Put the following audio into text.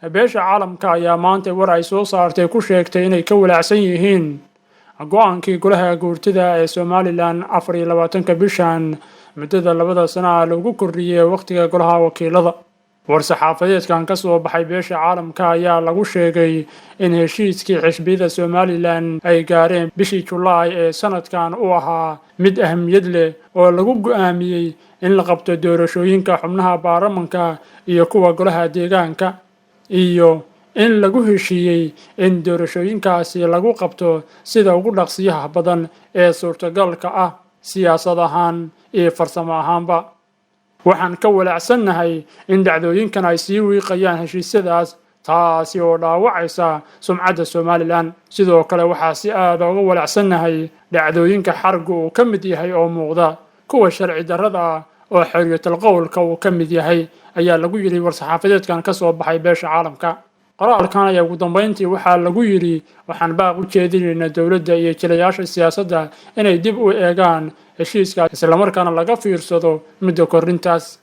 Beesha caalamka ayaa maanta war ay soo saartay ku sheegtay inay ka walaacsan yihiin go-aankii golaha guurtida ee Somaliland 24-ka bishan muddada 2da sano ah lagu kordhiyey wakhtiga golaha wakiilada. War-saxaafadeedkan ka soo baxay beesha caalamka ayaa lagu sheegay in heshiiskii xisbiyada Somaliland ay gaareen bishii Julaay ee sanadkan u ahaa mid ahmiyad leh oo lagu go-aamiyey in la qabto doorashooyinka xubnaha baarlamanka iyo kuwa golaha deegaanka, iyo in lagu heshiiyey in doorashooyinkaasi lagu qabto sida ugu dhaqsiyaha badan ee suurtagalka ah, siyaasad ahaan iyo farsamo ahaanba. Waxaan ka walaacsannahay in dhacdooyinkan ay sii wiiqayaan heshiisyadaas, taasi oo dhaawacaysa sumcadda Somaliland. Sidoo kale, waxaa si aada uga walaacsannahay dhacdooyinka xargu uu ka mid yahay oo muuqda kuwa sharci darrada ah oo xorriyatul qowlka uu ka mid yahay, ayaa lagu yidhi war-saxaafadeedkan ka soo baxay beesha caalamka. Qoraalkan ayaa ugu dambeyntii waxaa lagu yidhi: Waxaan baaq u jeedinaynaa dowladda iyo jilayaasha siyaasadda inay dib u eegaan heshiiskaas, islamarkaana laga fiirsado muddo kordhintaas.